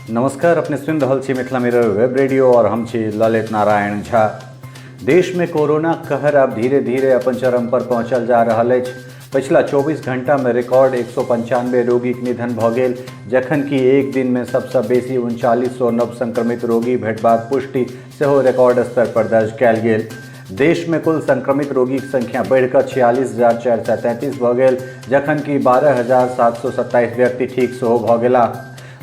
नमस्कार, अपने सुनि रहल छी मिथिला मिरर वेब रेडियो और हम छी ललित नारायण झा। देश में कोरोना कहर आब धीरे धीरे अपन चरम पर पहुंचल जा रहल अछि। पछिला 24 घंटा में रिकॉर्ड 195 रोगीक निधन भऽ गेल, जखन कि एक दिन में सबसँ बेसी 3900 नव संक्रमित रोगी भेटबाक पुष्टि सेहो रिकॉर्ड स्तर पर दर्ज कयल गेल। देश में कुल संक्रमित रोगीक संख्या बढ़िकऽ 46,433 भऽ गेल, जखन कि 12,727 व्यक्ति ठीक सेहो भऽ गेलाह।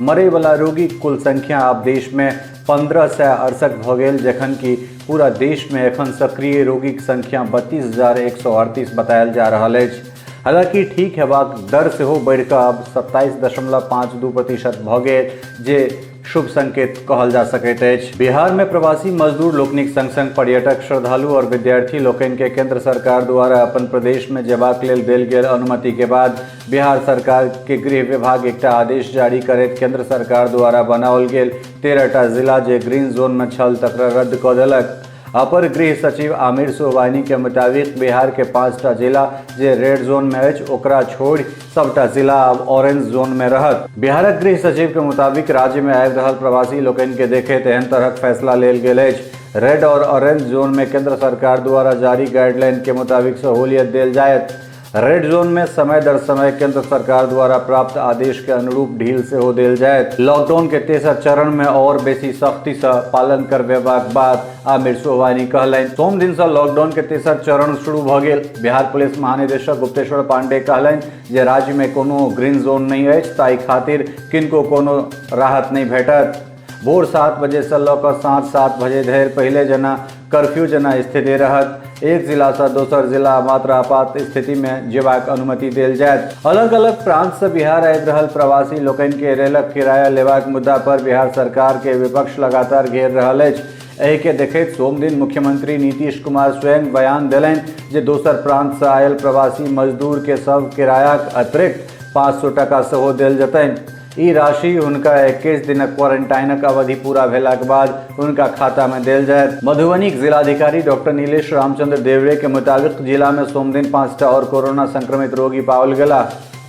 मरयवला रोगीक कुल संख्या आब देश में 1,568 भऽ गेल, जखन कि पूरा देश में एखन सक्रिय रोगीक संख्या 32,138 बतायल जा रहल अछि। हालांकि ठीक हेबाक दर सेहो बढ़िकऽ आब 27.52% भऽ गेल, जे शुभ संकेत कहल जा सकैत अछि। बिहार में प्रवासी मजदूर लोकनिक संग संग पर्यटक, श्रद्धालु और विद्यार्थी लोकनि के केंद्र सरकार द्वारा अपन प्रदेश में जेबाक लेल देल गेल अनुमति के बाद बिहार सरकार के गृह विभाग एकटा आदेश जारी करैत केंद्र सरकार द्वारा बनाओल गेल 13टा जिला जे ग्रीन जोन में छल तकरा रद्द कऽ देलक। अपर गृह सचिव आमिर सुहवानी के मुताबिक बिहार के 5टा जिला जे रेड जोन में अछि ओकरा छोड़ि सबटा जिला आब ऑरेंज जोन में रहत। बिहारक गृह सचिव के मुताबिक राज्य में आबि रहल प्रवासी लोकनि के देखैत एहन तरहक फैसला लेल गेल अछि। रेड और ऑरेंज जोन में केंद्र सरकार द्वारा जारी गाइडलाइन के मुताबिक सहूलियत देल जायत। रेड जोन में समय दर समय केंद्र सरकार द्वारा प्राप्त आदेश के अनुरूप ढील सेहो देल जायत। लॉकडाउन के तेसर चरण में और बेसी सख्ती से पालन करबेबाक बात आमिर सुहवानी कहलनि। सोम दिन से लॉकडाउन के तेसर चरण शुरू भऽ गेल। बिहार पुलिस महानिदेशक गुप्तेश्वर पांडे कहलनि जे राज्य में कोनो ग्रीन जोन नहि अछि, ताहि खातिर किनको कोनो राहत नहि भेटत। भोर 7 बजे से लऽ कऽ साँझ 7 बजे धरि पहिले जेना कर्फ्यू जेना स्थिति रहत। एक जिला से दोसर जिला मात्र आपात स्थिति में जेबाक अनुमति देल जायत। अलग अलग प्रांत से बिहार आबि रहल प्रवासी लोकनि के रेलक किराया लेबाक मुद्दा पर बिहार सरकार के विपक्ष लगातार घेर रहल अछि। एहि के देखैत सोमदिन मुख्यमंत्री नीतीश कुमार स्वयं बयान देलनि जे दोसर प्रांत से आयल प्रवासी मजदूर के सब किरायाक अतिरिक्त 500 टाका सेहो देल जेतनि। ई राशि हुनका 21 दिनक क्वारंटाइनक अवधि पूरा भेलाक बाद हुनका खाता में देल जायत। मधुबनीक जिलाधिकारी डॉक्टर नीलेश रामचंद्र देवरे के मुताबिक जिला में सोमदिन 5टा और कोरोना संक्रमित रोगी पाओल गेला।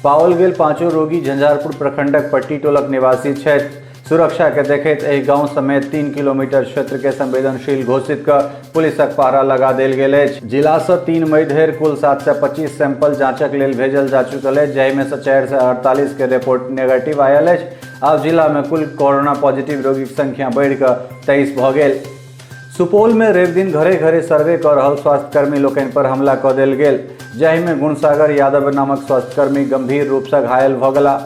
पाओल गेल 5 रोगी झंझारपुर प्रखंडक पट्टी टोलक निवासी छथि। सुरक्षा के देखैत एहि गांव समेत 3 किलोमीटर क्षेत्र के संवेदनशील घोषित क पुलिसक पहरा लगा देल गेल अछि। जिला सँ 3 मई धरि कुल 725 सैंपल जांचक लेल भेजल जा चुकल अछि, जाहि मे सँ 448 के रिपोर्ट नेगेटिव आयल अछि। आब जिला मे कुल कोरोना पॉजिटिव रोगीक संख्या बढ़ि क 23 भऽ गेल। सुपौल मे रवि दिन घरे घरे सर्वे कऽ रहल स्वास्थ्यकर्मी लोकनि पर हमला कऽ देल गेल, जाहि मे गुणसागर यादव नामक स्वास्थ्यकर्मी गंभीर रूप सँ घायल भऽ गेलाह।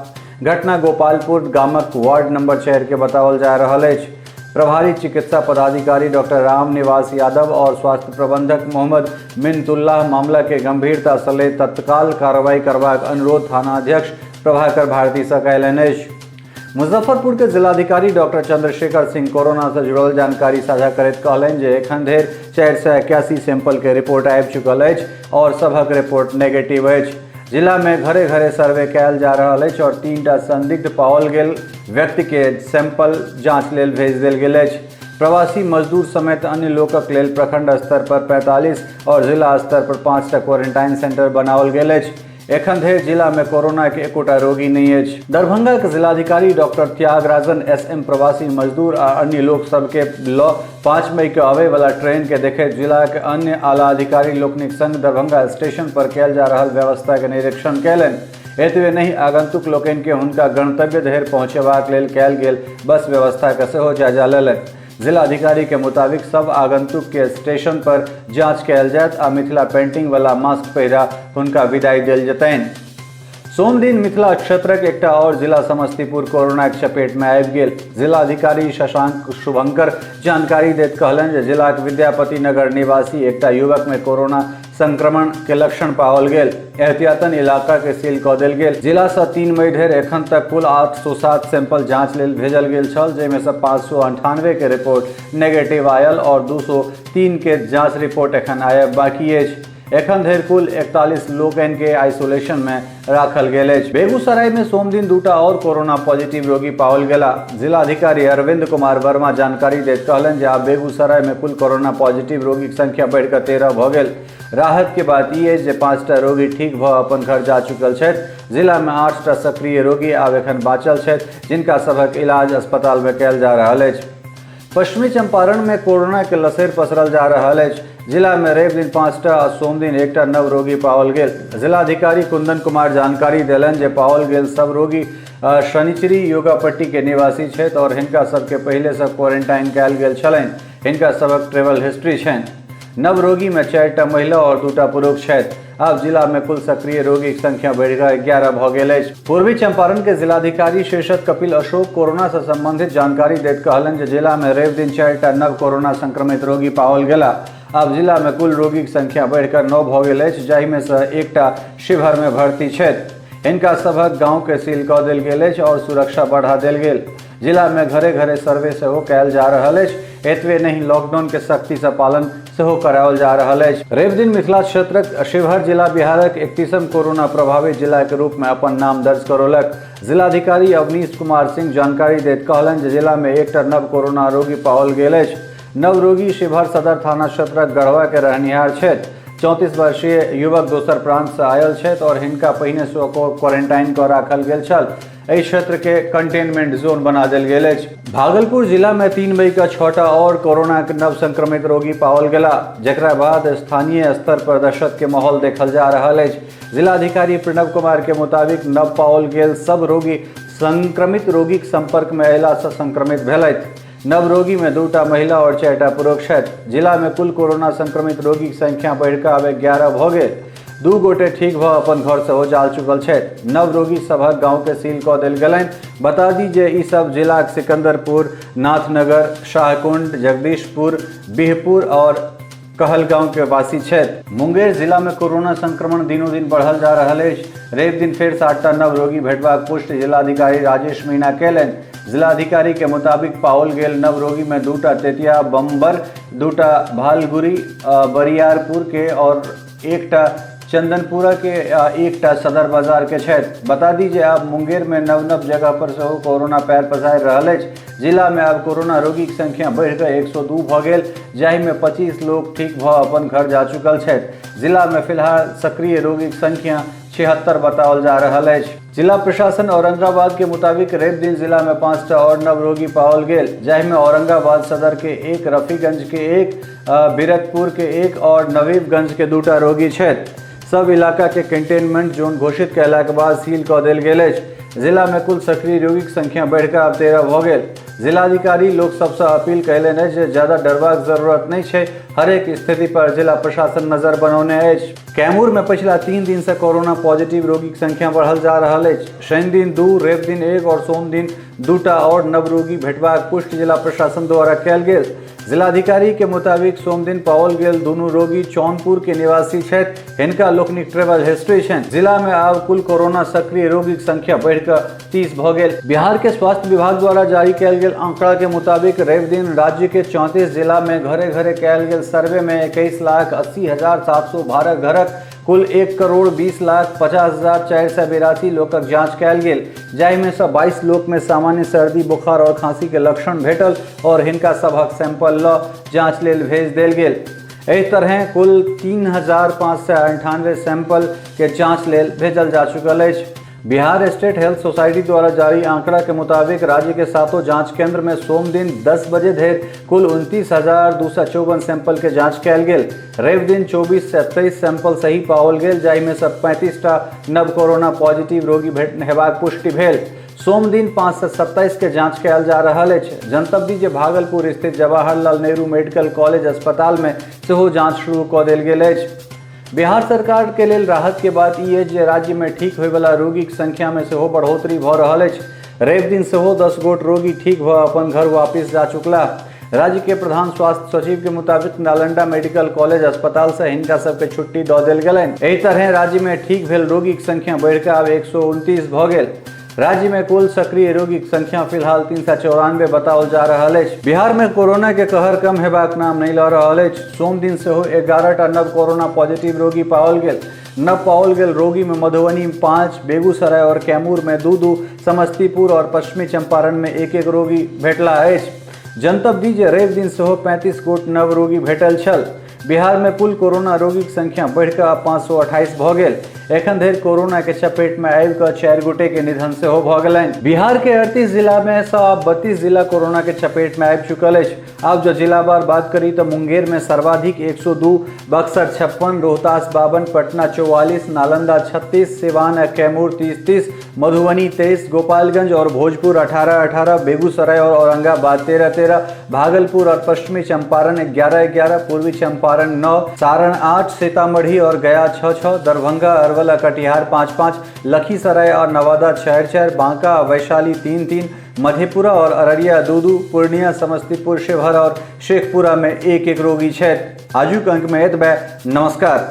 घटना गोपालपुर गामक वार्ड नंबर 4 के बताओल जा रहल अछि। प्रभारी चिकित्सा पदाधिकारी डॉक्टर राम निवास यादव और स्वास्थ्य प्रबंधक मोहम्मद मिनतुल्लाह मामला के गंभीरता से लैत तत्काल कार्रवाई करबाक अनुरोध थानाध्यक्ष प्रभाकर भारती से कयलनि अछि। मुजफ्फरपुर के जिलाधिकारी डॉक्टर चंद्रशेखर सिंह कोरोना से जुड़ल जानकारी साझा करैत कहलनि जे एखन धरि 481 सैंपल के रिपोर्ट आबि चुकल अछि और सभक रिपोर्ट नेगेटिव अछि। जिला में घरे घरे सर्वे कयल जा रहल अछि और 3टा संदिग्ध पाओल गेल व्यक्ति के सैंपल जांच लेल भेज देल गेल अछि। प्रवासी मजदूर समेत अन्य लोकक लेल प्रखंड स्तर पर 45 और जिला स्तर पर 5टा क्वारेंटाइन सेंटर बनाओल गेल अछि। एखन धरि जिला में कोरोना के एकोटा रोगी नहि अछि। दरभंगा के जिलाधिकारी डॉक्टर त्यागराजन एस एम प्रवासी मजदूर आ अन्य लोक सबके ल 5 मई के आबय वाला ट्रेन के देखैत जिला के अन्य आला अधिकारी लोकनिक संग दरभंगा स्टेशन पर कयल जा रहल व्यवस्था के निरीक्षण कयलनि। एतबे नहि, आगंतुक लोकनि के हुनका गंतव्य धरि पहुंचेबाक लेल कयल गेल बस व्यवस्था के सेहो जायजा लेलनि। जिलाधिकारी के मुताबिक सब आगंतुक के स्टेशन पर जांच कयल जायत आ मिथिला पेंटिंग वाला मास्क पहिरा हुनका विदाई देल जेतनि। सोमदिन मिथिला क्षेत्रक एकटा और जिला समस्तीपुर कोरोनाक चपेट में आबि गेल। जिलाधिकारी शशांक शुभंकर जानकारी दैत कहलनि जे जिलाक विद्यापति नगर निवासी एकटा युवक में कोरोना संक्रमण के लक्षण पाओल गेल। एहतियातन इलाका के सील कऽ देल गेल। जिला सँ 3 मई धरि एखन तक कुल 807 सैंपल जांच लेल भेजल गेल छल, जाहिमे सँ 598 के रिपोर्ट नेगेटिव आयल और 203 के जांच रिपोर्ट एखन आयब बाकी अछि। एखन धरि कुल 41 लोकनि के आइसोलेशन में राखल गेल अछि। बेगूसराय में सोमदिन 2टा और कोरोना पॉजिटिव रोगी पाओल गेला। जिलाधिकारी अरविंद कुमार वर्मा जानकारी दैत कहलनि जे आब बेगूसराय में कुल कोरोना पॉजिटिव रोगीक संख्या बढ़िकऽ 13 भऽ गेल। राहत के बात ई अछि जे 5टा रोगी ठीक भऽ अपन घर जा चुकल छथि। जिला में 8टा सक्रिय रोगी आब एखन बाँचल छथि, जिनका सभक इलाज अस्पताल में कयल जा रहल अछि। पश्चिमी चंपारण में कोरोना के लसैर पसरल जा रहल अछि। जिला में रवि दिन 5टा आ सोमदिन 1टा नव रोगी पाओल गेल। जिलाधिकारी कुंदन कुमार जानकारी देलनि जे पाओल गेल सब रोगी शनिचरी योगापट्टी के निवासी छथि और हिनका सबके पहिले से क्वारंटाइन कयल गेल छलनि। हिनका सबक ट्रेवल हिस्ट्री छनि। नव रोगी में 4टा महिला और 2टा पुरुष छथि। आब जिला में कुल सक्रिय रोगी के संख्या बढ़िकऽ 11 भऽ गेल अछि। पूर्वी चंपारण के जिलाधिकारी शीर्षत कपिल अशोक कोरोना से संबंधित जानकारी दैत कहलनि जे जिला में रवि दिन 4टा नव कोरोना संक्रमित रोगी पाओल गेला। आब जिला में कुल रोगी के संख्या बढ़िकऽ 9 भऽ गेल अछि, जाहि में से 1टा शिवहर में भर्ती छथि। हिनका सभक गांव के सील कऽ देल गेल अछि और सुरक्षा बढ़ा देल गेल। जिला में घरे घरे सर्वे सेहो कयल जा रहल अछि। एतबे नहि, लॉकडाउन के सख्ती से पालन सेहो कराओल जा रहल अछि। रवि दिन मिथिला क्षेत्रक शिवहर जिला बिहारक 31म कोरोना प्रभावित जिला के रूप में अपन नाम दर्ज करौलक। जिलाधिकारी अवनीश कुमार सिंह जानकारी दैत कहलनि जे जिला में 1टा नव कोरोना रोगी पाओल गेल अछि। नव रोगी शिवहर सदर थाना क्षेत्रक गढ़वा के रहनिहार छथि। 34 वर्षीय युवक दोसर प्रांत से आयल छथि और हिनका पहिने से क्वारंटाइन कऽ राखल गेल छल। एहि क्षेत्र के कंटेनमेंट जोन बना देल गेल अछि। भागलपुर जिला में 3 मई के 6टा और कोरोना के नव संक्रमित रोगी पाओल गेला, जकरा बाद स्थानीय स्तर पर दहशत के माहौल देखल जा रहल अछि। जिलाधिकारी प्रणव कुमार के मुताबिक नव पाओल गेल सब रोगी संक्रमित रोगी के संपर्क में अयला से संक्रमित भेलथि। नव रोगी में 2टा महिला और 4टा पुरुष छथि। जिला में कुल कोरोना संक्रमित रोगी के संख्या बढ़िकऽ आब 11 भऽ गेल। 2 गोटे ठीक भऽ अपन घर सेहो जा चुकल छथि। नव रोगी सभक गांव के सील कऽ देल गेलनि। बता दी जे ई सब जिलाक सिकंदरपुर, नाथनगर, शाहकुंड, जगदीशपुर, बिहपुर और कहलगांव के वासी छथि। मुंगेर जिला में कोरोना संक्रमण दिनों दिन बढ़ल जा रहल अछि। रवि दिन फेर 7टा नव रोगी भेटबाक पुष्टि जिलाधिकारी राजेश मीणा कयलनि। जिलाधिकारी के मुताबिक पाओल गेल नव रोगी में 2टा तेतिया बम्बर, 2टा भालगुरी बरियारपुर के और 1टा चंदनपुरा के 1टा सदर बाजार के छथि। बता दी जे आब मुंगेर में नव नव जगह पर सेहो कोरोना पैर पसारि रहल अछि। जिला में आब कोरोना रोगी के संख्या बढ़िकऽ 102 भऽ गेल, जाहि में 25 लोक ठीक भऽ अपन घर जा चुकल छथि। जिला में फिलहाल सक्रिय रोगी के संख्या 76 बताओल जा रहल अछि। जिला प्रशासन औरंगाबाद के मुताबिक रवि दिन जिला में 5टा और नव रोगी पाओल गेल, जाहि में औरंगाबाद सदर के 1, रफीगंज के 1, बिरतपुर के 1 और नवीबगंज के 2टा रोगी छथि। सब इलाका के कंटेनमेंट जोन घोषित कयला के बाद सील कऽ देल गेल अछि। जिला में कुल सक्रिय रोगीक संख्या बढ़िकऽ आब 13 भऽ गेल। जिलाधिकारी लोक सबसँ अपील कयलनि अछि जे ज्यादा डरबाक जरूरत नहि छै। हरेक स्थिति पर जिला प्रशासन नजर बनौने अछि। कैमूर में पछिला 3 दिन से कोरोना पॉजिटिव रोगी के संख्या बढ़ल जा रहल अछि। शनि दिन 2, रवि दिन 1 और सोम दिन 2टा और नव रोगी भेटबाक पुष्टि जिला प्रशासन द्वारा कयल गेल। जिलाधिकारी के मुताबिक सोम दिन पाओल गेल दुनू रोगी चौनपुर के निवासी छथि। हिनका लोकनिक ट्रेवल हिस्ट्री छनि। जिला में आब कुल कोरोना सक्रिय रोगी के संख्या बढ़िकऽ 30 भऽ गेल। बिहार के स्वास्थ्य विभाग द्वारा जारी कयल गेल आंकड़ा के मुताबिक रवि दिन राज्य के 34 जिला में घरे घरे कयल गेल सर्वे में 21,80,712 घरक कुल 1,20,50,482 लोकक जांच कयल गेल, जाहि में सँ 22 लोक में सामान्य सर्दी, बुखार और खांसी के लक्षण भेटल और हिनका सभक सैंपल ल जांच लेल भेज देल गेल। एहि तरहें कुल 3,598 सैंपल के जांच लेल भेजल जा चुकल अछि। बिहार स्टेट हेल्थ सोसाइटी द्वारा जारी आंकड़ा के मुताबिक राज्य के 7 जांच केंद्र में सोम दिन 10 बजे धरि कुल 29,254 सैंपल के जांच कयल गेल। रवि दिन 2423 सैंपल सही पाओल गेल, जाहि में सँ 35टा नव कोरोना पॉजिटिव रोगी हेबाक पुष्टि भेल। सोम दिन 527 के जांच कयल जा रहल अछि। जनतब दी जे भागलपुर स्थित जवाहरलाल नेहरू मेडिकल कॉलेज अस्पताल में सेहो जांच शुरू कऽ देल गेल अछि। बिहार सरकार के लेल राहत के बात ई अछि जे राज्य में ठीक होयवला रोगीक संख्या में सेहो बढ़ोतरी भऽ रहल अछि। रवि दिन सेहो 10 गोट रोगी ठीक भऽ अपन घर वापिस जा चुकलाह। राज्य के प्रधान स्वास्थ्य सचिव के मुताबिक नालंदा मेडिकल कॉलेज अस्पताल से हिनका सबके छुट्टी दऽ देल गेलनि। एहि तरहें राज्य में ठीक भेल रोगीक संख्या बढ़िकऽ आब 129 भऽ गेल। राज्य में कुल सक्रिय रोगीक संख्या फिलहाल 394 बताओल जा रहल अछि। बिहार में कोरोना के कहर कम हेबाक नाम नहि लऽ रहल अछि। सोम दिन सेहो 11 टा नव कोरोना पॉजिटिव रोगी पाओल गेल। नव पाओल गेल रोगी में मधुबनी में 5, बेगूसराय और कैमूर में 2-2, समस्तीपुर और पश्चिमी चंपारण में 1-1 रोगी भेटला अछि। जनतब दी जे रवि दिन सेहो 35 गोट नव रोगी भेटल छल। बिहार में कुल कोरोना रोगीक संख्या बढ़ि कऽ आब 528 भऽ गेल। एखन धरि कोरोना के चपेट में आबि कऽ 4 गोटे के निधन सेहो भऽ गेलनि। बिहार के 38 जिला में सँ आब 32 जिला कोरोना के चपेट में आबि चुकल अछि। आब जँ जिलावार बात करी तऽ मुंगेर में सर्वाधिक 102, बक्सर 56, रोहतास 52, पटना 44, नालंदा 36, सिवान आ कैमूर 30-30, मधुबनी 23, गोपालगंज और भोजपुर 18-18, बेगूसराय और औरंगाबाद 13-13, भागलपुर और पश्चिमी चंपारण 11-11, पूर्वी चंपारण 9, सारण 8, सीतामढ़ी और गया 6-6, दरभंगा, अरवल, कटिहार 5-5, लखीसराय और नवादा 4-4, बांका, वैशाली 3-3, मधेपुरा और अररिया 2-2, पूर्णिया, समस्तीपुर, शिवहर और शेखपुरा में 1-1 रोगी छथि। आजुक अंक में एतबे। नमस्कार।